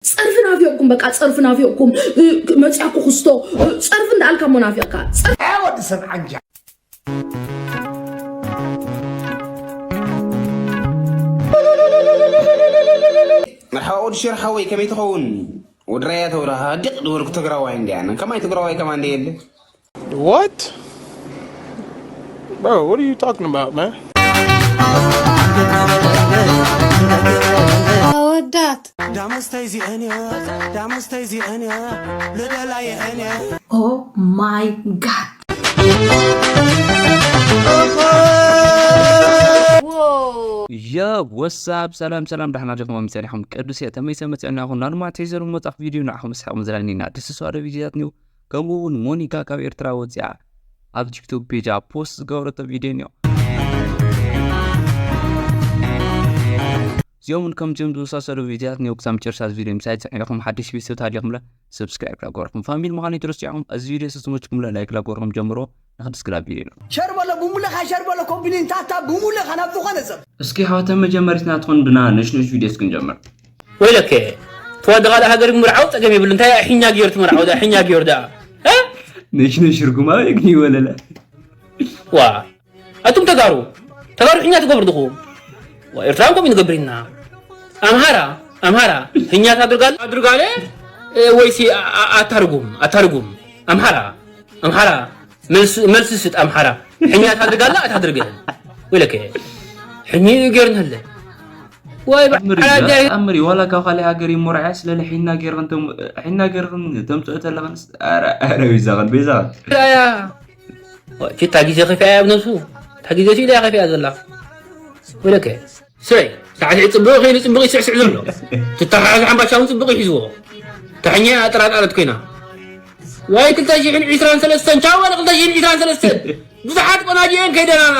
ጸርፊ ናፊቕኩም፣ በቃ ጸርፊ ናፊቕኩም። እ፣ መጽያኩ ክስቶ፣ እ፣ ጸርፊ እንዳልካ እሞ ናፊቕካ። ጸርፊ ኣይ ወዲ ሰብ ዓንጃ። መርሓባ ወዲ ሸር ሓወይ፣ ከመይ ትኸውን? ወዲ ራያ ተውራ ሃዲቕ ዝበልኩ ትግራዋይ እንዲያ። ከማይ ትግራዋይ ከማን እንዲየ የለ። What? Bro, what are you talking about, man? ኣወዳት ዳሙስተይ ዚአን እያ፣ ዳሙስተይ ዚአን እያ፣ ልደላይ እኔ። Oh my God. Yo, what's up? ሰላም ሰላም፣ ዳሕና ዲኹም? ኣሚሰን ኢኹም? ቅዱስ እየ፣ ተመይሰ መፅእና ይኹን። ናንማ ተይዘሩ መፃፍ ቪድዮ ንዓኹም ስሕቕ ምዝራኒና ደስ ዝዋደ ቪድዮታት ኒው። ከምኡ እውን ሞኒካ ካብ ኤርትራ ወፂኣ ኣብ ቲክቶክ ፔጃ ፖስት ዝገበረቶ ቪድዮ እኒኦ። እዚኦምን ከምዚኦም ዝመሳሰሉ ቪድዮታት እኒኦ። ክሳብ መጨረሻ እዚ ቪድዮ ምሳይ ፀኒዕኹም ሓድሽ ቤተሰብ ታዲኹምለ ሰብስክራይብ ላገበርኩም ፋሚሊ ምዃኑ ይትረስዑ ኢኹም። እዚ ቪድዮ ዝተመችኩምለ ላይክ ላገበርኩም ጀምሮ። ንክድስክላ ቪድዮ ነው። ሸርበሎ ብሙለኻ ሸርበሎ ኮምፕሊን ታታ ብሙለኻ ናብ ዝኾነ ሰብ እስኪ ሓወተ መጀመሪት ናትኹን ብና ነሽነሽ ቪድዮ እስክንጀምር። ወይለከ፣ ተዋዲ ካልእ ሃገር ምርዓው ጸገም የብሉ። እንታይ ሒኛ ገይሩ ትምርዓው? ዳ ሒኛ ገይሩ ዳ? እ? ነሽነሽ ርጉም ኣበይ ግን ይወለለ? ዋ፣ ኣቱም ተጋሩ፣ ተጋሩ ሒኛ ትገብሩ ድኹም? ዋ፣ ኤርትራን ከምኡ ንገብር ኢና። ኣምሃራ፣ ኣምሃራ፣ ሒኛ ታድርጋለ፣ ታድርጋለ፣ እ፣ ወይሲ ኣ-፣ ኣ-፣ ኣታርጉም፣ ኣታርጉም። ኣምሃራ፣ ኣምሃራ፣ መልስ፣ መልስ ስጥ ኣምሓራ። ሕኛ ታድርጋላ ኣታድርግህን? ወይለከ፣ ሕኚ ገርንህለ። ወይ ተኣምር እዩ፣ በዓል ኣጃይ። ተኣምር እዩ። ዋላ ካብ ካልእ ሃገር ይሞርዓያ ስለለ ሒና ገይርኽን ተም-፣ ሒና ገይርኽን ተምፅኦ ተለኽንስ፣ ኣረ፣ ኣረ፣ ቤዛኽን፣ ቤዛኽን። ኣያ፣ ወይ፣ እታ ግዜ ከፊኣ እያ ብነብሱ። እታ ግዜ ስኢላ እያ ከፊኣ ዘላ። ወይለከ፣ ስዒ፣ ሳዕስዒ ጽቡቕ ከይኑ ጽቡቕ ይስዕስዕ ዘሎ። ትተሓሓዝ ሓምባሻ እውን ጽቡቕ ይሕዝዎ። ተሕኛ ኣጠራጣረት ኮይና። ዋይ፣ ክልተ ሽሕን ዕስራን ሰለስተን፣ ቻው በለ፣ ክልተ ሽሕን ዕስራን ሰለስተን። ብዙሓት ቆናጅ እየን ከይደናና።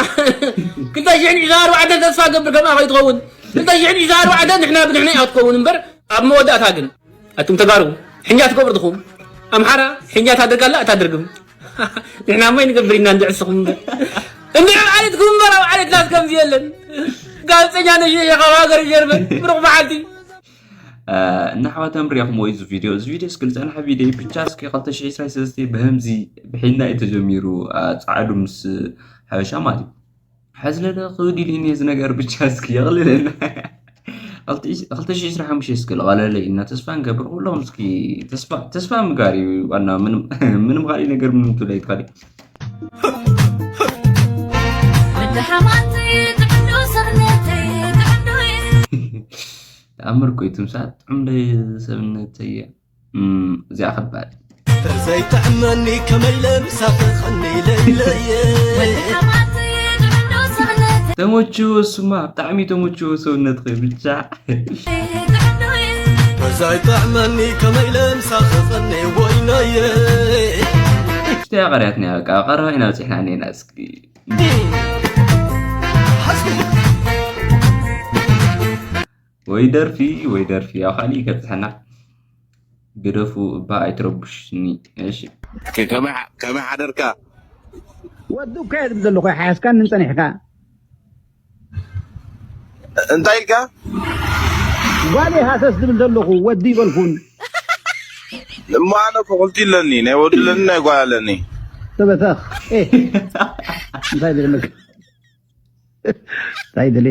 ክልተ ሽሕን ዕስራን ኣርባዕተን ተስፋ ገብር ከምኣ ከይትኸውን። ክልተ ሽሕን ዕስራን ኣርባዕተን ንሕና ብንሕና እያ ክትከውን እምበር፣ ኣብ መወዳእታ ግን፣ ኣቱም ተጋሩ፣ ሕኛ ትገብሩ ድኹም? ኣምሓራ ሕኛ ታደርጋላ ኣታደርግም? ንሕና እሞ ይንገብር ኢና እንድዕስኹም እምበር። እንድዕም ዓሌትኩም እምበር፣ ኣብ ዓሌትናስ ከምዚ የለን። ጋዜጠኛ ነሽ ካብ ሃገር ጀርመን፣ ብሩኽ መዓልቲ። እ፣ እና ኣሕዋት ኣምር ኢኹም ወይ እዚ ቪድዮ፣ እዚ ቪድዮ እስኪ ዝጸንሐ ቪድዮ እዩ። ብቻ እስኪ ክልተ ሽሕ ዕስራን ሰለስተን ብህምዚ ብሒና እዩ ተጀሚሩ፣ እ፣ ጻዕዱ ምስ ሓበሻ ማለት እዩ። ሕዚ ለለ ክብድ ኢሉ እኒኦ እዚ ነገር ብቻ እስኪ የቕልለና። ክልተ ሽሕ ዕስራን ሓሙሽተን እስኪ ልቐለለ ኢልና ተስፋ ንገብር። ኩሎም እስኪ ተስፋ፣ ተስፋ ምግባር እዩ ዋና። ምንም፣ ምንም ካሊእ ነገር ምንም ትብለ ኣይትኽእል። ተኣምር እኮ እዩ ትምሳል ጥዑም ዶ ሰብነተይ እያ። እም፣ እዚኣ ከባድ። ተዘይጥዕመኒ ከመይ ኢለ ምሳኺ ቐኒ ኢለ ኢለየ። ተመችዎ እሱማ፣ ብጣዕሚ ተመችዎ ሰውነትኺ ብቻ። ተዘይጥዕመኒ ከመይ ኢለ ምሳኺ ቐኒ ወይነየ። እሽተይ ኣቐርያትና እያ፣ በቃ፣ ቀረባ ኢና በፂሕና እኒና እስኪ። ወይ ደርፊ፣ ወይ ደርፊ፣ ያው ካሊእ ይከብጽሐና። ግደፉ እባ ኣይትረብሹኒ። እሺ። ከ-፣ ከመይ ሓ-፣ ከመይ ሓደርካ? ወዲ እኮ እየ ዝብል ዘለኹ፣ ሓያስካኒ ጸኒሕካ። እንታይ ኢልካ? ጓል እየ ሃሰስ ዝብል ዘለኹ፣ ወዲ ይበልኩን። እሞ ኣነ እኮ ክልቲኡ ኣለኒ፣ ናይ ወዲ ኣለኒ፣ ናይ ጓል ኣለኒ። ተበተኽ። ኤ። እንታይ ዝብል እንታይ ድሌ?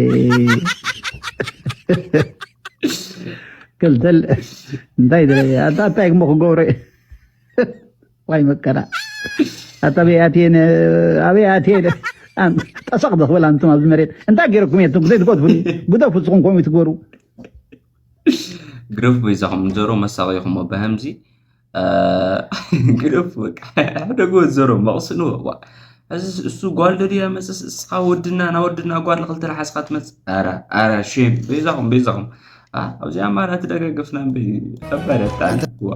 ክልተል-፣ እንታይ ድሌ? ኣታ፣ ኣታ እሞ ክገብሮ እየ። ዋይ መከራ። ኣታ ኣበይ ኣትየን፣ ኣበይ ኣትየን? ኣን-፣ ጠሰቕ ዝኽብል ኣንቱም ኣብዚ መሬት። እንታይ ገይረኩም እየ? ኣንቱም ዘይትገድፉኒ? ግደፉ፣ ንስኹም ከምኡ ትገብሩ። ግደፉ በይዛኹም፣ እንጀሮ መሳቒኹሞ ብሃምዚ። እ፣ ግደፉ በቃ። ሕደጎ ዘሮ መቕስኑ ዋ። እዚ እሱ ጓል ዶ ድያ መጽስ እስኻ ወድና፣ ና ወድና ጓል ክልተ ለሓስኻ ትመጽእ? ኣረ፣ ኣረ፣ ሼም። በይዛኹም፣ በይዛኹም። ኣ፣ ኣብዚኣ ማራ ትደጋገፍና እምበይ። ከባድ ኣጣ። ኣንተ ዋ።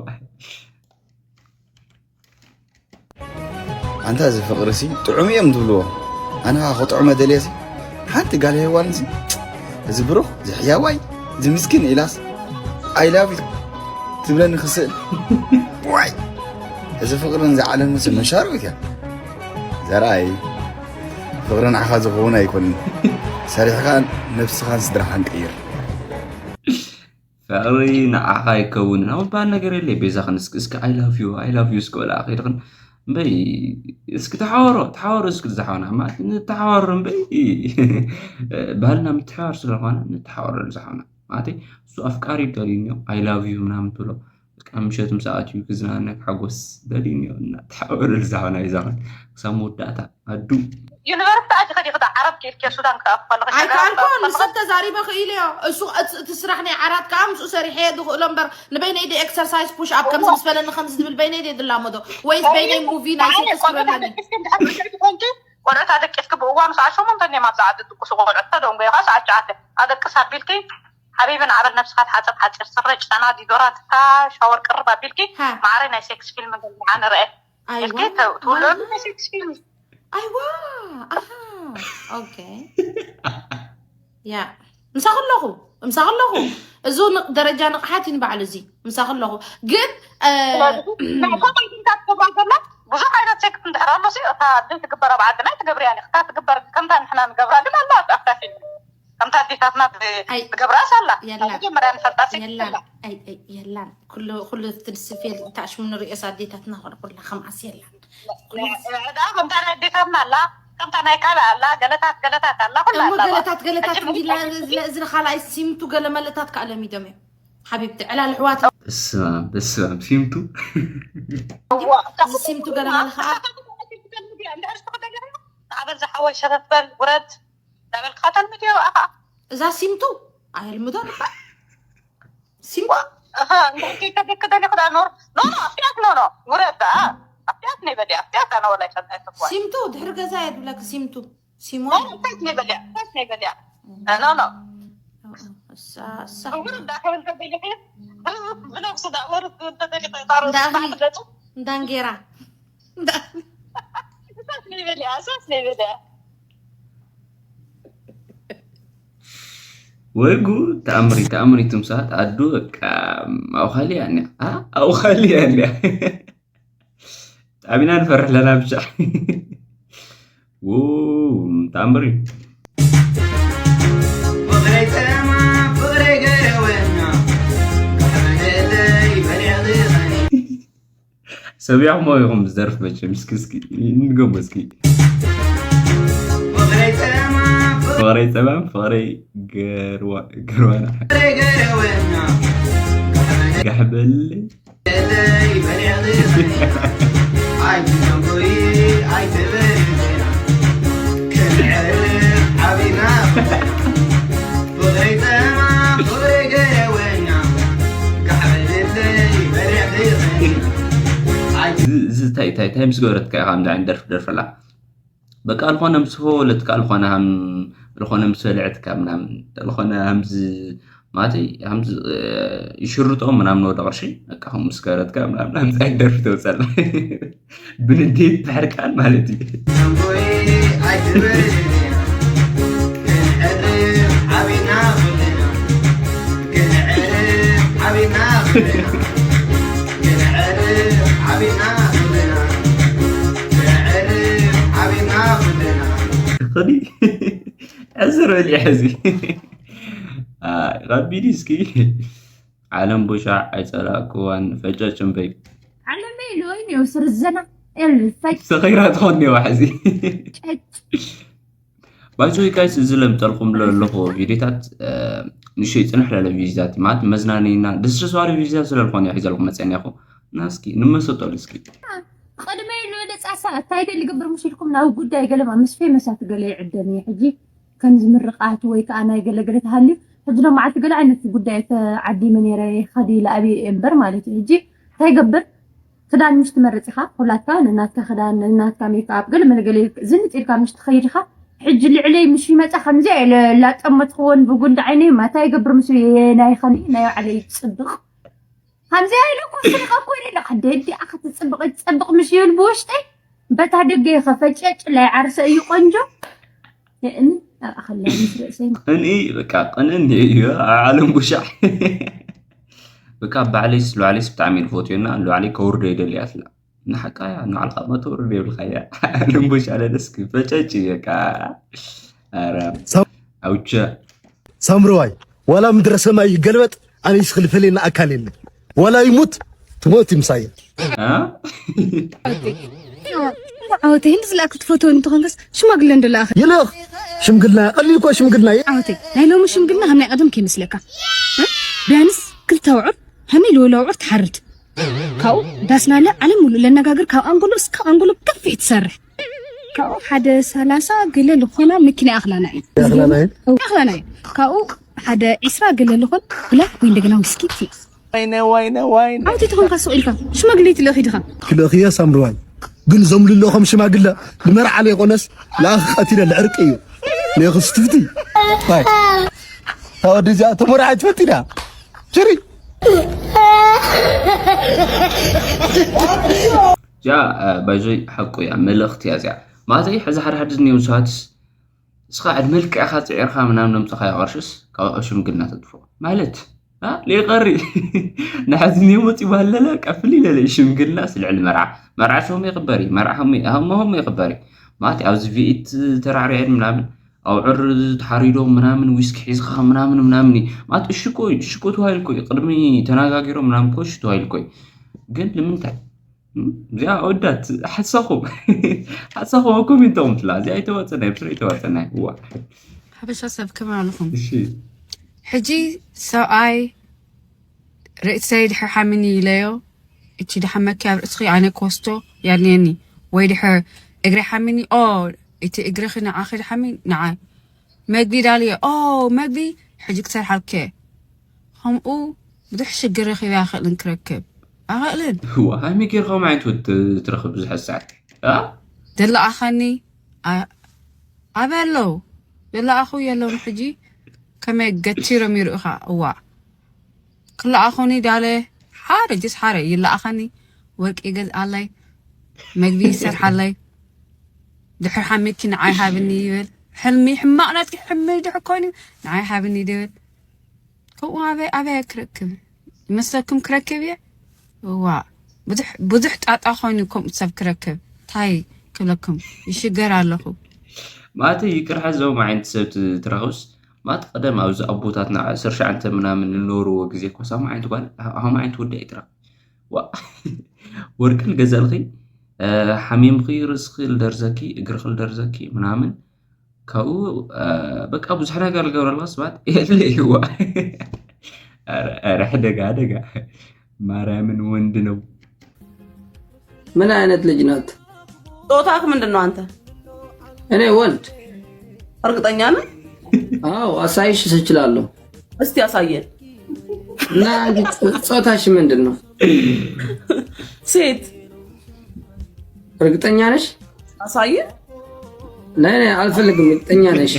ኣንታ እዚ ፍቕሪ ሲ ጥዑም እዮም ትብልዎ። ኣነ ኸዓ ክጥዑመ ደልየ ሲ ሓንቲ ጋል ሄዋን ሲ፣ "እዚ ብሩኽ፣ እዚ ሕያዋይ፣ እዚ ምስኪን" ኢላስ "I love you" ትብለኒ ክስእል። ዋይ! እዚ ፍቕርን እዚ ዓለምን ሲ መሻርዊት እያ። ዘርኣይ፣ ፍቕሪ ንዓኻ ዝኸውን ኣይኮንን። ሰሪሕካ ነብስኻን ስድራኻን ቀይር። ፍቕሪ ንዓኻ ኣይከውንን ኣብ ዝበሃል ነገር የለ። ቤዛ ክንስክ እስኪ I love you I love you እስኪ በላ ከይድኽን እምበይ እስኪ ተሓወሮ ተሓወሮ እስኪ ዝሓውና ማለት ንተሓወሮ እምበይ ባህልና ምትሕባር ስለኾነ ንተሓወሮ ዝሓውና ማለት እሱ ኣፍቃሪ ደልዩ I love you ምናምን ትብሎ በቃ ምሸት ምስ ኣትዩ ክዝናነ ክሓጎስ ደልዩ እና ተሓወሮ ዝሓውና ይዛኸን ክሳብ መወዳእታ ኣዱ ዩኒቨርሲቲ ኣቲ ከዲ ክዳ ዓረብ ኬልኬ ሱዳን ክኣፍ ከለኺ ኣይከኣልኩን ንሰብ ተዛሪበ ክኢለዮ እሱ እቲ ስራሕ ናይ ዓራት ከዓ ምስኡ ሰሪሐ ዝኽእሎ እምበር ንበይነይ ደ ኤክሰርሳይዝ ፑሽ ኣፕ ከምዚ ምስ በለኒ ከምዚ ዝብል በይነይ ደ ዝላመዶ ወይስ በይነይ ሙቪ ናይ ሴክስ ክበለኒ ቆልዑት ኣደቂስኪ ብእዋኑ ሰዓት ሸሞንተ እኒኦም ኣብዛ ዓዲ ዝድቅሱ ቆልዑት ተደንጎ ኢኻ ሰዓት ሸዓተ ኣደቅስ ኣቢልኪ ሓቢቢ ንዓበል ነብስኻ ትሓፀብ ሓፂር ስረ ጨና ዲዶራትካ ሻወር ቅርብ ኣቢልኪ ማዕረ ናይ ሴክስ ፊልም ገልዓ ንርአ ኢልኪ ትውለዱ ናይ ሴክስ ፊልም ኣይዋ ኣሃ ኦኬ ያ ምሳኽ ኣለኹ ምሳኽ ኣለኹ እዚ ደረጃ ንቕሓት እዩ ንባዕሉ እዚ ምሳኽ ኣለኹ ግን ናይኮማይንታት ትገብራ ዘላ ብዙሕ ዓይነት ሴክስ እንድሕር ኣሎ እታ ዘይትግበር ኣብ ዓድና ትገብርያ እታ ትግበር ከምታ ንሕና ንገብራ ግን ኣላ ኣብታ ፊልም ከምታ ኣዴታትና ትገብራስ ኣላ መጀመርያ ንፈልጣ ሴክስ የላን ኩሉ ኩሉ ትድስፌል ታሽሙ ንሪኦስ ኣዴታትና ኩላ ከምኣስ የላን ከምታ ናይ ኣዴታትና ኣላ ከምታ ናይ ካልእ ኣላ ገለታት ገለታት ኣላ ኩላ እሞ ገለታት ገለታት እንዲላ እዚ ካልኣይ ሲምቱ ገለ መለታት ከኣለሚዶም እዮም ሓቢብቲ ዕላል ኣሕዋት በስማም በስማም ሲምቱ እዚ ሲምቱ ገለ መለ ከዓ ኣበል ዝሓወይ ሸፈፈል ውረድ ዳበልካ ተልምድዮ ኣኻ እዛ ሲምቱ ኣየልምዶ ነበር ሲምቱ ከደክደኒ ክዳ ኖር ኖ ኖ ኣፍያት ኖ ኖ ውረድ ኣፍያት ናይ በዲ ኣፍያት ኣነ ወላይ ሰብኣይ ተኳ ሲምቱ ድሕሪ ገዛ እየ ዝብለክ ሲምቱ ሲሞ እንታይ ናይ በዲ እንታይ ናይ በዲ ኖ ኖ እሳ እሳ ውረድ ዳከብል ተበይለኺ ብነብሱ ዳ ወርድ ተደሊቀ ጣሮ እንዳንጌራ ወይ ጉድ ተኣምሪ ተኣምሪ ትምሳት ኣዱ በቃ ኣውኻሊ ያንያ ኣውኻሊ ያንያ ጣቢና ንፈርሕ ለና ብቻ ተኣምሪ ሰቢዕሞ ኢኹም ዝደርፍ መቸም እስኪ እስኪ ንገሞ እስኪ ፍቕረይ ፀማም ፍቕረይ ገርዋና ጋሕበለይ እንታይ ምስ ገበረትካ ኢኻ ከምዚ ዓይነት ደርፊ ደርፈላ በቃ ልኾነ ምስ ፈወለትካ ልኾነ ሃም ልኾነ ምስ በልዐትካ ምናምን ልኾነ ሃምዚ ማለተይ ሃምዚ ይሽርጦ ምናምን ወደ ቅርሺ በቃ ከም ምስ ገበረትካ ምናምን ሃምዚ ዓይነት ደርፊ ተውፀላ ብንዴት ብሕርቃን ማለት እዩ ሕዚ ርበል ሕዚ ረቢኒ እስኪ ዓለም ቡሻዕ ኣይፀላእክዋን ፈጨጭ እምበይ ዓለመይ ንወይን የውስር ዘና የልፈጭ ሰኸይራ ትኾን ዋ ሕዚ ባይዞ ጋይስ እዚ ለምጠልኩም ለለኹ ቪዲዮታት ንሸይ ፅንሕ ለለ ቪዲዮታት ማለት መዝናነይና ደስደስ ባለ ቪዲዮታት ስለልኾነ ሒዘልኩም መፀኒኹ እና እስኪ ንመሰጠሉ እስኪ ቅድመይ ንበለፃ ሰባት እንታይ ገል ይገብር ምስ ኢልኩም ናብ ጉዳይ ገለማ ምስ ፌመሳት ገለ ይዕደም እየ ሕጂ ከምዚ ምርቃት ወይ ከዓ ናይ ገለገለ ተሃልዩ ሕጂ ሎም መዓልቲ ገለ ዓይነት ጉዳይ ተዓዲመ ነይረ ከዲ ኢለ ኣብየ እየ እምበር ማለት እዩ ሕጂ እንታይ ገብር ክዳን ምሽ ትመርፅ ኢኻ ኩላትካ ነናትካ ክዳን ነናትካ ሜክኣፕ ገለ መለገለ ዝንፅ ኢልካ ምሽ ትኸይድ ኢኻ ሕጂ ልዕለይ ምሽ ይመፃ ከምዚኣ ኢለ ላጠመትክዎን ብጉንዲ ዓይነይ ማታ ይገብር ምስ ናይ ኸኒ ናይ ባዕለይ ፅብቕ ከምዚኣ ኢለ እኮ ስሪቐ እኮ ኢለ ኣለኹ። ኣደ እዲኣ ክትፅብቕ ትፀብቕ ምሽ ይብል ብውሽጠይ በታ ደገ ከፈጨጭ ላይ ዓርሰ እዩ ቆንጆ የእኒ ኣኸላ ምስ ርእሰይ ቅንኢ በቃ ቅንኢ እዩ ኣብ ዓለም ቡሻዕ በቃ ባዕለይስ ንባዕለይስ ብጣዕሚ እየ ዝፈትዮ እና ንባዕለይ ከውርዶ ይደሊ እያ ትላ ንሓቃ እያ ንባዕልኻ መተውርዶ የብልካ እያ ዓለም ቡሻዕ ለደስኪ ፈጨጭ እዩ በቃ ኧረ ኣውቸ ሳምረዋይ ዋላ ምድረ ሰማይ ይገልበጥ ኣነይስ ክልፈልየና ኣካል የለን። ዋላ ይሙት ትሞት ይምሳየ። ዓወተይ ህንዲ ዝለኣክ ትፈትወ እንተኾንከስ ሽማግለ እንዶ ለኣኸ ይልኽ። ሽምግልና ቀሊል እኮ ሽምግልና እዩ። ዓወተይ ናይ ሎሚ ሽምግልና ከም ናይ ቀደም ከይመስለካ። እ? ቢያንስ ክልተ ኣውዕር ከመይ ልወለ ኣውዕር ትሓርድ። ካብኡ ዳስናለ ዓለም ሙሉእ ለነጋግር ካብ ኣንጎሎ እስካብ ኣንጎሎ ከፊሕ ትሰርሕ። ካብኡ ሓደ ሰላሳ ገለ ልኾና መኪና ኣኽላና እዩ። ኣኽላና እዩ። ኣኽላና እዩ። ካብኡ ሓደ ዒስራ ገለ ልኾን ብላክ ወይ እንደገና ዊስኪ ትዩ። ወይነ ወይነ ወይነ። ኣብቲ ትኾንካ ሱቕ ኢልካ ሽማግሌ ትልእኺ ድኻ? ክልእኽየ ሳምርዋይ ግን ዞም ልለኹም ሽማግለ ንመርዓ ለይኮነስ ለኣኽ ቀቲለ ልዕርቂ እዩ። ለይኽስ ትፍቲ ታይ ታወዲ እዚኣ ተመርዓ ትፈቲ ድያ? ሽሪ እዚኣ ባይዞይ ሓቁ እያ መልእኽቲ እያ እዚኣ ማለተይ ሕዚ ሓደ ሓደ ዝኒው ሰባትስ እስኻ ዕድመ ልክዕኻ ፅዒርካ ምናምን ነምፅኻዮ ቅርሽስ ካብ ኣብ ሽምግልና ተጥፍኦ ማለት ሌቀሪ ንሐዚ ኒው መፂ ባለለ ቀፍል ይለለ ሽምግልና ስልዕሊ መርዓ መርዓ ሾም ይቅበሪ መርዓ ሀሞ ይቅበሪ ማለት ኣብዚ ቪኢት ተራዕሪዐን ምናምን ኣውዕር ተሓሪዶም ምናምን ዊስኪ ሒዝካ ምናምን ምናምን ማለት እሽኮ እሽኮ ተዋሂልኮ ቅድሚ ተናጋጊሮም ምናምን ኮሽ ተዋሂልኮ ግን ንምንታይ እዚኣ ወዳት ሓሳኹም ሓሳኹም ኣብ ኮሜንት ኣቕምጥላ እዚኣ ኣይተዋፀናይ ብስረ ኣይተዋፀናይ እዋ ሓበሻ ሰብ ከመይ ኣለኹም እሺ ሕጂ ሰብኣይ ርእሰይ ድሕር ሓሚኒ ኢለዮ እቲ ድሓመኪ ኣብ ርእስኺ ኣነ ክወስዶ ያድንየኒ ወይ ድሕር እግሪ ሓሚኒ ኦ እቲ እግርኺ ንዓኺ ድሓሚ ንዓይ መግቢ ዳልየ ኦ መግቢ ሕጂ ክሰርሓልኪ ከምኡ ብዙሕ ሽግር ረኺበ ኣይኽእልን ክረክብ ኣይኽእልን እዋ ሃይሚ ጌርካ ከምኡ ዓይነት ወዲ ትረኽብ ብዙሕ ሰዓት ኣ ዝለኣኸኒ ኣበይ ኣለዉ ዝለኣኹ የለውን ሕጂ ከመይ ገቲሮም ይርእኻ እዋ ክለኣኹኒ ዳለ ሓደ ጅስ ሓደ ይለኣኸኒ ወርቂ ይገዝኣለይ መግቢ ይሰርሓለይ ድሕር ሓሚኪ ንዓይ ሃብኒ ይብል ሕልሚ ሕማቕ ናትኪ ሕልሚ ድሕር ኮይኑ ንዓይ ሃብኒ ድብል ከምኡ ኣበይ ኣበይ ክረክብ ይመስለኩም ክረክብ እየ ዋ ብዙሕ ብዙሕ ጣጣ ኮይኑ ከምኡ ሰብ ክረክብ ታይ ክብለኩም ይሽገር ኣለኹ ማለተይ ይቅር ሕዞም ዓይነት ሰብ ትረኽብስ ማለት ቀደም ኣብዚ ኣቦታትና ዓሰርተ ትሽዓተ ምናምን ዝነበርዎ ግዜ እኮ ሳማ ዓይነት ጓል ሃማ ዓይነት ወዲ ኣይትረኽ ዋ ወርቂ ልገዘእልኺ ሓሚምኺ ርስኺ ልደርዘኪ እግርኺ ልደርዘኪ ምናምን ካብኡ በቃ ብዙሕ ነገር ልገብረልካ ስባት የለ ይዋ ረ ሕደጋ ደጋ ማርያምን ወንድ ነው ምን አይነት ልጅ ናት? ጾታክ ምንድን ነው አንተ? እኔ ወንድ። እርግጠኛ ነህ? አዎ አሳይሽ እችላለሁ። እስቲ አሳየን። እና ጾታሽ ምንድን ነው? ሴት። እርግጠኛ ነሽ? አሳየን። ነይ ነይ አልፈልግም። እርግጠኛ ነሽ?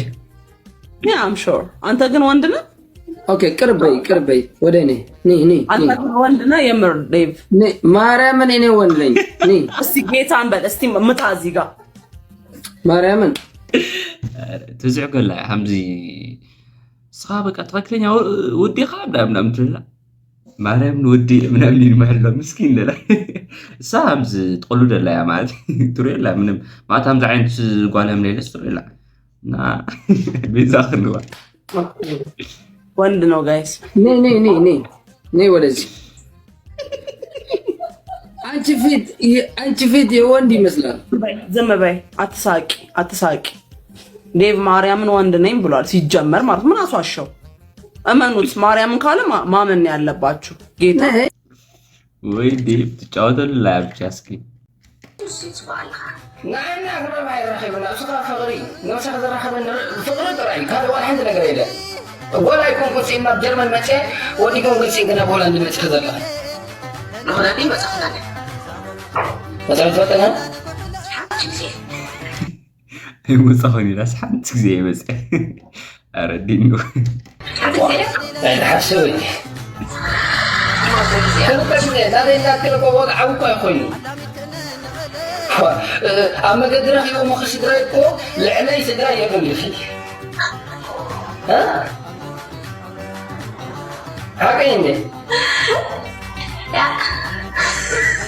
Yeah, I'm sure. አንተ ግን ወንድ ነህ? ኦኬ ቅርብ በይ ቅርብ በይ ወደ እኔ ኒ ኒ ኒ አንተ ግን ወንድ ነህ የምር ዴቭ። ኒ ማርያምን እኔ ወንድ ነኝ። ኒ እስቲ ጌታን በል እስቲ ምጣ እዚህ ጋር ማርያምን ትዝዕገላ ከምዚ ንስኻ በቃ ትኽክለኛ ወዲኻ ምናምን ትብላ ማርያም ንወዲ ምናምን ይመሐሎ ምስኪን ደላ እሳ ከምዚ ትቆሉ ደላ እያ ማለት ትሪኦ ላ ምንም ማለት ከምዚ ዓይነት ጓል ምለይለስ ትሪኦ ላ እና ቤዛ ክንዋ ወንድ ነው ጋይስ። ኔ ኔ ኔ ኔ ኔ ወደዚህ አንቺ ፊት አንቺ ፊት የወንድ ይመስላል። ዝም በይ አትሳቂ አትሳቂ። ዴቭ ማርያምን ወንድ ነኝ ብሏል። ሲጀመር ማለት ምን አስዋሸው? እመኑት ማርያምን ካለ ማመን ያለባችሁ ጌታ ወይ ዴቭ ትጫወተሉ ላያ ብቻ እስኪ ንዓና ህበብ ኣይራኸብና እስኻ ፍቕሪ ነብስኻ ዘራኸበኒ ፍቕሪ ጥራይ ካልእ ዋላ ሓንቲ ነገር የለን ጓል ኣይኮንኩን ስኢን ናብ ጀርመን መፅአ ወዲጎም ግን ስኢን ናብ ሆላንድ መፅኺ ዘለኺ ንሆላንድ መፅኽና መፅኺ ትፈልጥና ሓንቲ ግዜ ኣይመፃኹን ኢላስ ሓንቲ ግዜ ይመፅአ ኣረ ዲኑ ኣይትሓስብ ክልተ ግዜ ናበይ እናትክለኮ ወግዓዊ እኮ ኣይኮይኑ ኣብ መገዲ ረኪቦም ኸ ስድራይ እኮ ልዕለይ ስድራይ የብልኺ ሓቀይ እንዴ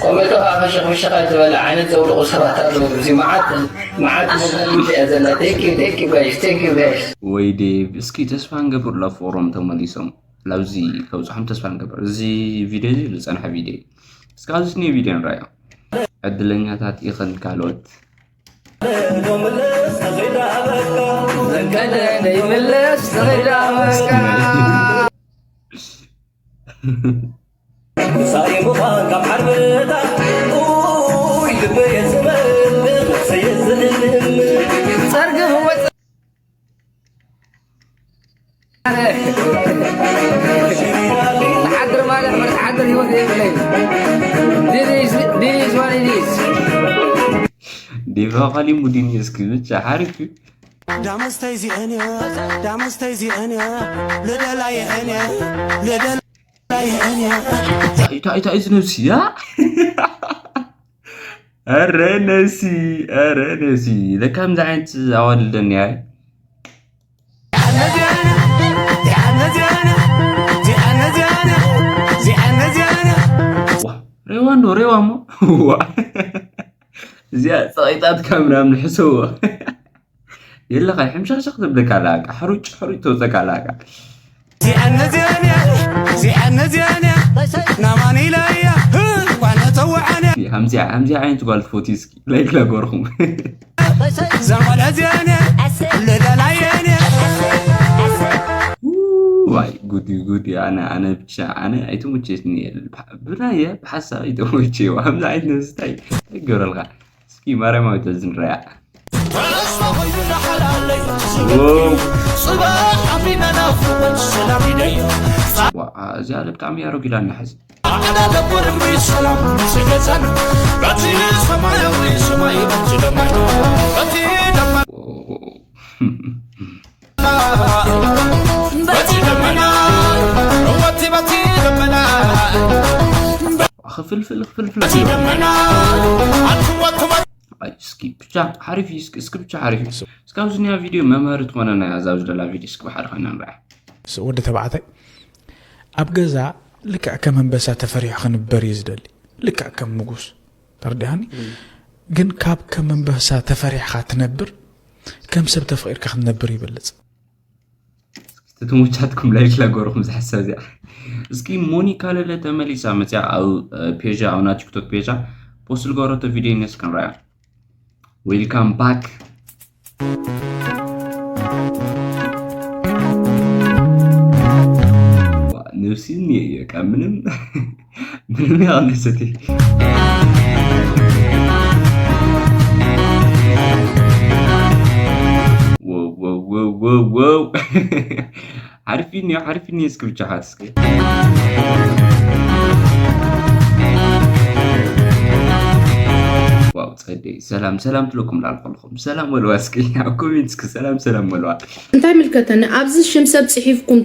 ቆመቶ ከዓ ፈሸኽ ፈሸኽ ኣይትበል ዓይነት ዘውልቑ ሰባት ኣለዉ እዚ መዓት መዓት መዛሚት እያ ዘላ thank you thank you guys thank you guys ወይ ዴቭ እስኪ ተስፋ ንገብር ላ ፎሮም ተመሊሶም ላብዚ ከብፅሖም ተስፋ ንገብር። እዚ ቪድዮ እዚ ዝፀንሐ ቪድዮ እዩ። እስካብ ዝኒ ቪድዮ ንራዮ። ዕድለኛታት ኢኽን ካልኦት። ተሓድር ማለት መተሓድር ህይወት የብለይ። ዲቫ ካሊ ሙዲኒ እስኪ ብቻ ሓሪፍ እዩ። ዳመስተይ ዚአን ዳመስተይ ዚአን ልደላይ እኔ ልደላይ እኔ እንታይ እንታይ እንታይ እዚ ነብሲ ያ ኧረ ነሲ ኧረ ነሲ ለካ ከምዚ ዓይነት ኣዋልደኒ ኣይ ሬዋንዶ ሬዋ እሞ እዚኣ ፀቂጣትካ ምናምን ሕሰዎ የለኻ ሕምሻኽሻኽ ትብለካ ኣለካ ሕሩጭ ሕሩጭ ተውፀካ ኣለካ ሃምዚኣ ዓይነት ጓል ትፈትዩ እስኪ ላይክ ላገርኹም ዋይ ጉድ ጉድ ኣነ ኣነ ብቻ ኣነ ኣይተመቸትኒ ብናየ ብሓሳብ ኣይተመቸ ከምዚ ዓይነት ነብስታይ ይገብረልካ እስኪ ማርያማዊት እዚ ንረያ እዚኣ ብጣዕሚ ያሮጊላና ሕዚ ክፍልፍል ክፍልፍል እስኪ ብቻ ሓሪፍ እዩ እስኪ ብቻ ሓሪፍ እዩ እስካብ ዝኒያ ቪድዮ መምሃሪ ትኾነና እያ እዛ ዝደላ ቪድዮ እስኪ ብሓደ ኮይና ንርኣ ወዲ ተባዕታይ ኣብ ገዛ ልክዕ ከም ኣንበሳ ተፈሪሑ ክንበር እዩ ዝደሊ ልክዕ ከም ንጉስ ተርዲሃኒ ግን ካብ ከም ኣንበሳ ተፈሪሕካ ትነብር ከም ሰብ ተፈቂርካ ክትነብር ይበልፅ ተተሞቻትኩም ላይክ ላገርኩም ዝሓሳብ እዚኣ እስኪ ሞኒካ ለለ ተመሊሳ መፅያ ኣብ ፔጃ ኣብና ቲክቶክ ፔጃ ፖስት ዝገበረቶ ቪድዮ ነስ ክንረያ ዌልካም ባክ ነብሲ እየ ምንም ምንም ያው ነሰቲ ሓሪፊኒ ሓሪፊኒ እስኪ ብቻ ሓት እስኪ ዋው ፀደይ ሰላም ሰላም ትለኩም ላልኮልኩም ሰላም ወልዋ እስኪ ኣብ ኮሜንት እስኪ ሰላም ሰላም ወልዋ እንታይ ምልከተኒ ኣብዚ ሽም ሰብ ፅሒፍኩም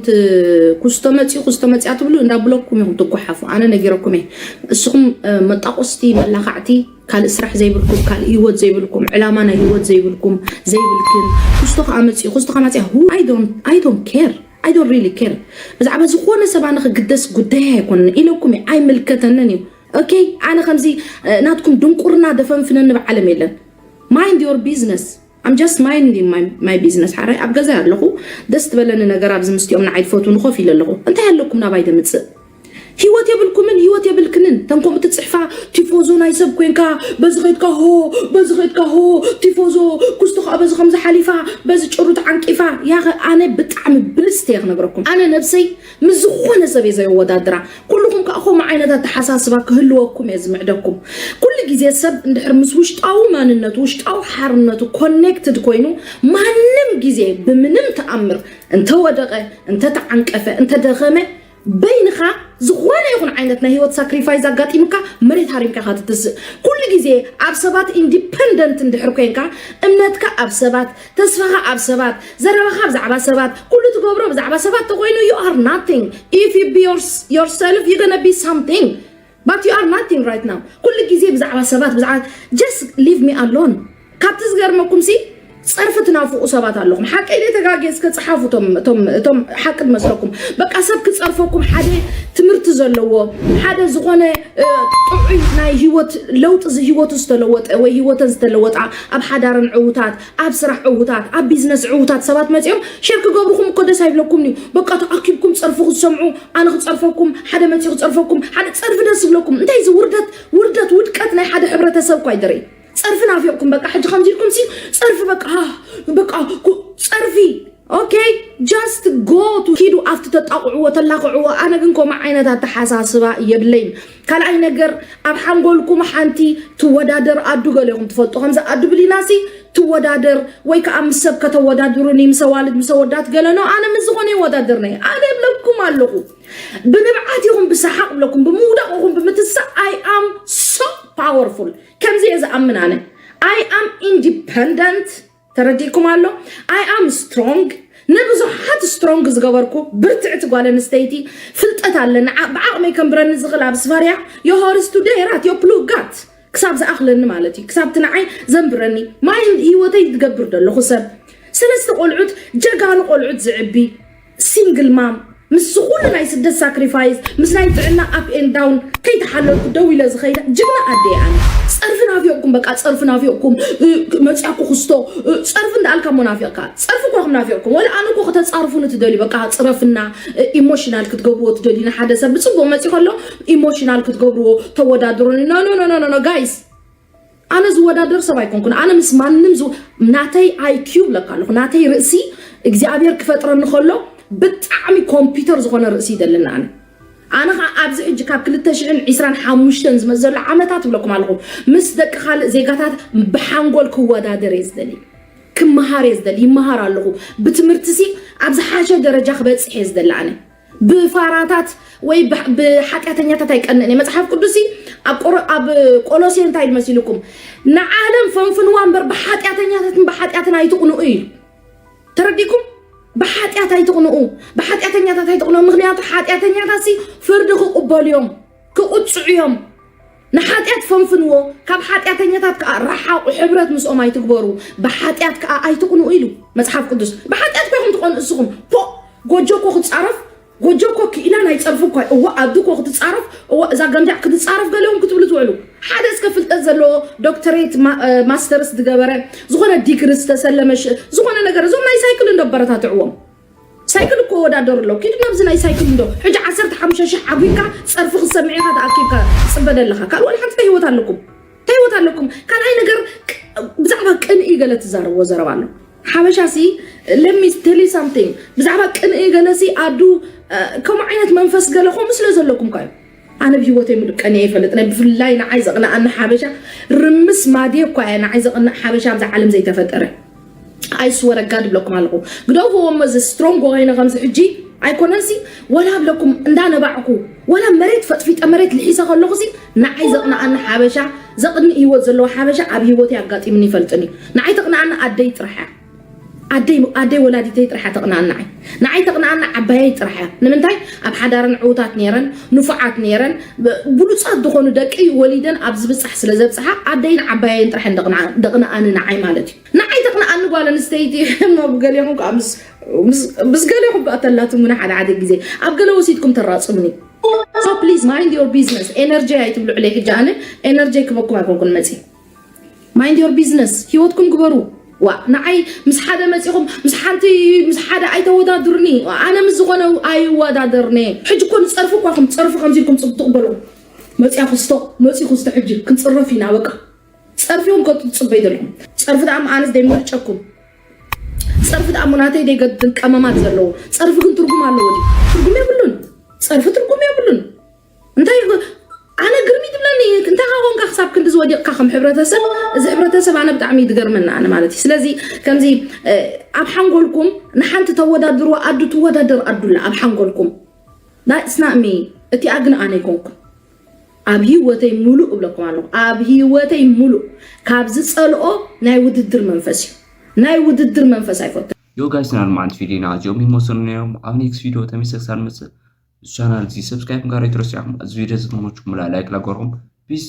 ኩስቶ መፂኡ ኩስቶ መፂኣ ትብሉ እንዳብለኩም ኢኹም ትጓሓፉ ኣነ ነጊረኩም እየ እስኹም መጣቆስቲ መላኻዕቲ ካልእ ስራሕ ዘይብልኩም ካልእ ህይወት ዘይብልኩም ዕላማ ናይ ህይወት ዘይብልኩም ዘይብልክን ክስቶ ከዓ መፅኡ ክስቶ ከዓ መፅያ who I don't I don't care I don't really care ብዛዕባ ዝኾነ ሰብ ኣነ ክግደስ ጉዳይ ኣይኮነን ኢለኩም እየ ኣይምልከተንን እዩ okay ኣነ ከምዚ ናትኩም ድንቁርና ደፈንፍነኒ ብዓለም የለን mind your business I'm just minding my, my business ሓራይ ኣብ ገዛ ኣለኹ ደስ ትበለኒ ነገር ኣብዚ ምስቲኦም ንዓይ ትፈትውኒ ኮፍ ኢለ ኣለኹ እንታይ ኣለኩም ናባይ ደምፅእ ሂወት የብልኩምን ሂወት የብልክንን ተንኮም ትፅሕፋ ቲፎዞ ናይ ሰብ ኮንካ በዚ ከድካ ሆ በዚ ከድካ ሆ ቲፎዞ ኩስቶ ከዓ በዚ ከምዚ ሓሊፋ በዚ ጭሩ ተዓንቂፋ ያኸ ኣነ ብጣዕሚ ብልፅቲ እየ ክነግረኩም ኣነ ነብሰይ ምስ ዝኾነ ሰብ እየ ዘየወዳድራ ኩልኹም ከዓ ከምኡ ዓይነት ኣተሓሳስባ ክህልወኩም እየ ዝምዕደኩም ኩሉ ግዜ ሰብ እንድሕር ምስ ውሽጣዊ ማንነቱ ውሽጣዊ ሓርነቱ ኮኔክትድ ኮይኑ ማንም ግዜ ብምንም ተኣምር እንተወደቐ እንተተዓንቀፈ እንተደኸመ በይንኻ ዝኾነ ይኹን ዓይነት ናይ ህይወት ሳክሪፋይስ ኣጋጢምካ መሬት ሃሪምካ ኢኻ ትትስእ ኩሉ ግዜ ኣብ ሰባት ኢንዲፐንደንት እንድሕር ኮንካ እምነትካ ኣብ ሰባት ተስፋኻ ኣብ ሰባት ዘረባኻ ብዛዕባ ሰባት ኩሉ ትገብሮ ብዛዕባ ሰባት ተኮይኑ you are nothing if you be your, yourself you gonna be something but you are nothing right now ኩሉ ግዜ ብዛዕባ ሰባት ብዛዕባ just leave me alone ካብቲ ዝገርመኩም ሲ ጸርፊ ትናፍቑ ሰባት ኣለኹም። ሓቀይ ደይ ተጋግየ? እስከ ጸሓፉ እቶም፣ እቶም፣ እቶም ሓቂ ዝመስለኩም። በቃ ሰብ ክጸርፈኩም ሓደ ትምህርቲ ዘለዎ፣ ሓደ ዝኾነ፣ እ፣ ጥዑይ ናይ ህይወት ለውጢ ዝ-፣ ህይወቱ ዝተለወጠ ወይ ህይወተን ዝተለወጣ፣ ኣብ ሓዳረን ዕዉታት፣ ኣብ ስራሕ ዕዉታት፣ ኣብ ቢዝነስ ዕዉታት ሰባት መጺኦም ሼር ክገብሩኹም እኮ ደስ ኣይብለኩም እዩ። በቃ ተኣኪብኩም ጸርፊ ክትሰምዑ፣ ኣነ ክጸርፈኩም፣ ሓደ መጺኡ ክጸርፈኩም፣ ሓደ ጸርፊ ደስ ይብለኩም። እንታይ እዚ ውርደት፣ ውርደት፣ ውድቀት ናይ ሓደ ሕብረተሰብ እኮ ኣይደረይ። ጸርፊ ናፊቕኩም በቃ። ሕጂ ከምዚ ኢልኩም ሲ ጸርፊ በቃ፣ በቃ ኩ-፣ ጸርፊ። ኦኬ፣ just go to ኪዱ ኣብቲ ተጣቕዕዎ፣ ተላኽዕዎ። ኣነ ግን ከምኡ ዓይነት ኣተሓሳስባ የብለይን። ካልኣይ ነገር፣ ኣብ ሓንጎልኩም ሓንቲ ትወዳደር ኣዱ ገለ ኢኹም ትፈልጡ። ከምዚ ኣዱ ብሊናሲ ትወዳደር ወይ ከዓ ምስ ሰብ ከተወዳድሩኒ፣ ምስ ኣዋልድ፣ ምስ ኣወዳት ገለ ነው። ኣነ ምስ ዝኾነ ይወዳደርኒ። ኣነ እብለኩም ኣለኹ። ብንብዓት ይኹን ብሰሓቕ እብለኩም፣ ብምውዳቕ ይኹን ብምትሳእ፣ I am so powerful። ከምዚ እየ ዝኣምን ኣነ። I am independent። ተረዲእኩም ኣሎ? I am strong። ንብዙሓት ስትሮንግ ዝገበርኩ ብርትዕቲ ጓል ኣንስተይቲ ፍልጠት ኣለኒ። ዓ-፣ ብዓቕመይ ከንብረኒ ዝኽእል ኣብ ስፈርያ፣ your horse today ራት፣ your plug gat ክሳብ ዝኣኽለኒ ማለት እዩ። ክሳብ እቲ ንዓይ ዘንብረኒ፣ ማይ ህይወተይ ዝገብር ዘለኹ ሰብ። ሰለስተ ቆልዑት፣ ጀጋኑ ቆልዑት ዝዕቢ ሲንግል ማም፣ ምስ ኩሉ ናይ ስደት ሳክሪፋይስ፣ ምስ ናይ ጥዕና up and down ከይተሓለልኩ ደው ኢለ ዝኸይዳ ጅግና ኣደ እየ ኣነ። ጸርፊ ናፊቕኩም፣ በቃ ጸርፊ ናፊቕኩም። እ፣ መጽያኩ ክስቶ፣ እ፣ ጸርፊ እንዳኣልካ እሞ ናፊቕካ። ጸርፊ እኮ ኢኹም ናፊቕኩም። ወላ ኣነ እኮ ክተጻርፉኒ ትደልዩ፣ በቃ ጽረፍና፣ እ፣ ኢሞሽናል ክትገብርዎ ትደልዩ። ንሓደ ሰብ ብጽቡቕ መጽዩ ከሎ ኢሞሽናል ክትገብርዎ ተወዳድሩኒ። ኖ፣ ኖ፣ ኖ፣ ኖ፣ ኖ፣ ጋይስ። ኣነ ዝወዳደር ሰብ ኣይኮንኩን። ኣነ ምስ ማንም ዝው-፣ ናተይ I Q ብለካ ኣለኹ። ናተይ ርእሲ እግዚኣብሔር ክፈጥረኒ ከሎ ብጣዕሚ ኮምፒውተር ዝኾነ ርእሲ ይደለና ኣነ። ኣነ ኸዓ ኣብዚ ሕጂ ካብ ክልተ ሽሕን ዕስራን ሓሙሽተን ዝመጽእ ዘሎ ዓመታት እብለኩም ኣለኹ፣ ምስ ደቂ ካልእ ዜጋታት ብሓንጎል ክወዳደር እየ ዝደሊ። ክመሃር እየ ዝደሊ። ይመሃር ኣለኹ። ብትምህርቲሲ ኣብ ዝሓሸ ደረጃ ክበጽሕ እየ ዝደሊ ኣነ። ብፋራታት ወይ ብ-፣ ብሓጢኣተኛታት ኣይቀንእን እየ። መጽሓፍ ቅዱስሲ ኣብ ቆሮ-፣ ኣብ ቆሎሴ እንታይ ኢሉ መሲልኩም? ንዓለም ፈንፍንዋ እምበር ብሓጢኣተኛታትን ብሓጢኣትን ኣይትቕንኡ ኢሉ። ተረዲኩም? ብሓጢኣት ኣይትቕንኡ፣ ብሓጢኣተኛታት ኣይትቕንኡ። ምኽንያቱ ሓጢኣተኛታትሲ ፍርዲ ክቕበሉ እዮም፣ ክቕጽዑ እዮም። ንሓጢኣት ፈንፍንዎ፣ ካብ ሓጢኣተኛታት ከኣ ረሓቑ፣ ሕብረት ምስኦም ኣይትግበሩ፣ ብሓጢኣት ከኣ ኣይትቕንኡ ኢሉ መጽሓፍ ቅዱስ። ብሓጢኣት እኮ ኢኹም ትቐንኡ እስኹም። ፖ፣ ጎጆ እኮ ክጻረፍ፣ ጎጆ እኮ ክኢላ ናይ ጸርፊ እኮ። እዋ፣ ኣዱ እኮ ክትጻረፍ፣ እዋ፣ እዛ ገምጃዕ ክትጻረፍ ገለዎም ክትብሉ ትውዕሉ። ሓደ እስከ ፍልጠት ዘለዎ ዶክተሬት ማ-፣ እ፣ ማስተርስ ዝገበረ፣ ዝኾነ ዲግሪ ዝተሰለመ ሽ-፣ ዝኾነ ነገር፣ እዞም ናይ ሳይክል እንዶ ኣበረታትዕዎም። ሳይክል እኮ ወዳደሩ ኣለዉ። ኪዱ ናብዚ ናይ ሳይክል እንዶ። ሕጂ ዓሰርተ ሓሙሽተ ሽሕ ዓጒብካ ጸርፊ ክትሰምዕ ኢኻ ተኣኪብካ ትጽበ ዘለኻ። ካልእ ዋላ ሓንቲ እንታይ ህይወት ኣለኩም? እንታይ ህይወት ኣለኩም? ካልኣይ ነገር፣ ቅ-፣ ብዛዕባ ቅንኢ ገለ ትዛረብዎ ዘረባ ኣሎ። ሓበሻ ሲ፣ let me tell you something። ብዛዕባ ቅንኢ ገለ ሲ፣ ኣዱ፣ እ፣ ከምኡ ዓይነት መንፈስ ገለ ከምኡ ስለ ዘለኩም እኳ እዩ። ኣነ ብህይወተይ ምሉእ ቀንኤ ይፈልጥ። ናይ ብፍላይ ንዓይ ዘቕንኣኒ ሓበሻ፣ ርምስ ማድየ እኳ እየ ንዓይ ዘቕንእ ሓበሻ ኣብዛ ዓለም ዘይተፈጠረ። ኣይስወረጋ ድብለኩም ኣለኹ። ግደፍዎ እሞ እዚ ስትሮንግ ኮይነ ከምዚ ሕጂ ኣይኮነንሲ፣ ወላ ብለኩም እንዳነባዕኩ፣ ወላ መሬት ፈጥፊጠ መሬት ልሒሰ ከለኹሲ፣ ንዓይ ዘቕንኣኒ ሓበሻ፣ ዘቕንእ ህይወት ዘለዎ ሓበሻ ኣብ ህይወተይ ኣጋጢምኒ ይፈልጥን እዩ። ንዓይ ተቕንኣኒ ኣደይ ጥራሕ እያ። ኣደይ፣ ኣደይ ወላዲተይ ጥራሕ እያ ተቕንኣኒ ንዓይ። ንዓይ ተቕንኣኒ ዓባየይ ጥራሕ እያ። ንምንታይ? ኣብ ሓዳረን ዕዉታት ነይረን፣ ንፉዓት ነይረን፣ ብ-፣ ብሉጻት ዝኾኑ ደቂ ወሊደን ኣብ ዝብጻሕ ስለ ዘብጽሓ፣ ኣደይን ዓባየይን ጥራሕ እየን ደቕንኣ-፣ ደቕንኣኒ ንዓይ ማለት እዩ። ንዓይ ተቕንኣኒ ጓል ኣንስተይቲ እሞ ብገሊኹም ከኣ ምስ፣ ምስ፣ ምስ ገሊኹም ከኣ ተላትሙኒ ሓደ ሓደ ግዜ። ኣብ ገለ ወሲድኩም ተራጽሙኒ። So please mind your business። ኤነርጂ ኣይትብልዑለይ ሕጂ ኣነ ኤነርጂ ክበኩም ኣይኮንኩን መጺ። Mind your business። ህይወትኩም ግበሩ። ዋ፣ ንዓይ ምስ ሓደ መጺኹም፣ ምስ ሓንቲ፣ ምስ ሓደ ኣይተወዳድሩኒ። ኣነ ምስ ዝኾነ ኣይወዳደርኒ። ሕጂ እኮ ንጸርፊ እኳ ኢኹም፣ ጸርፊ ከምዚ ኢልኩም ጽብጥቕ በሉ። መጺኣ ክስቶ፣ መጺ ክስቶ ሕጂ ክንጽረፍ ኢና በቃ። ጸርፊ እውን ከ ትጽበዩ ዘለኹም። ጸርፊ ደኣ ኣነስ ደይምርጨኩም። ጸርፊ ደኣ እሞ ናተይ ደይገድል ቀመማት ዘለዎ። ጸርፊ ግን ትርጉም ኣለዎ ድዩ? ትርጉም የብሉን። ጸርፊ ትርጉም የብሉን። እንታይ ይግ-፣ ኣነ ግርሚ ትብለኒ፣ እንታይ ኻ ኮንካ ክሳብ ክንዲ ዝወዲቕካ ከም ሕብረተሰብ? እዚ ሕብረተሰብ ኣነ ብጣዕሚ እዩ ዝገርመኒ ኣነ ማለት እዩ። ስለዚ ከምዚ፣ እ፣ ኣብ ሓንጎልኩም ንሓንቲ ተወዳድርዋ ኣዱ ትወዳደር ኣዱላ ኣብ ሓንጎልኩም። That's not me። እቲኣ ግን ኣነ ኣይኮንኩን። ኣብ ህይወተይ ሙሉእ እብለኩም ኣለኹ። ኣብ ህይወተይ ሙሉእ ካብ ዝጸልኦ ናይ ውድድር መንፈስ እዩ። ናይ ውድድር መንፈስ ኣይፈቱን። ዮ ጋይስ፣ ናይ ሎማዓንቲ ቪድዮና እዚኦም ይመስሉ ነይሮም። ኣብ ኔክስት ቪድዮ ተመልሰ ክሳብ ንመጽእ፣ እዚ ቻናል እዚ ሰብስክራይብ ምግባር ኣይትረስዑ። እዚ ቪድዮ እዚ ተመችኩም፣ ላይክ ላገርኩም። ፒስ።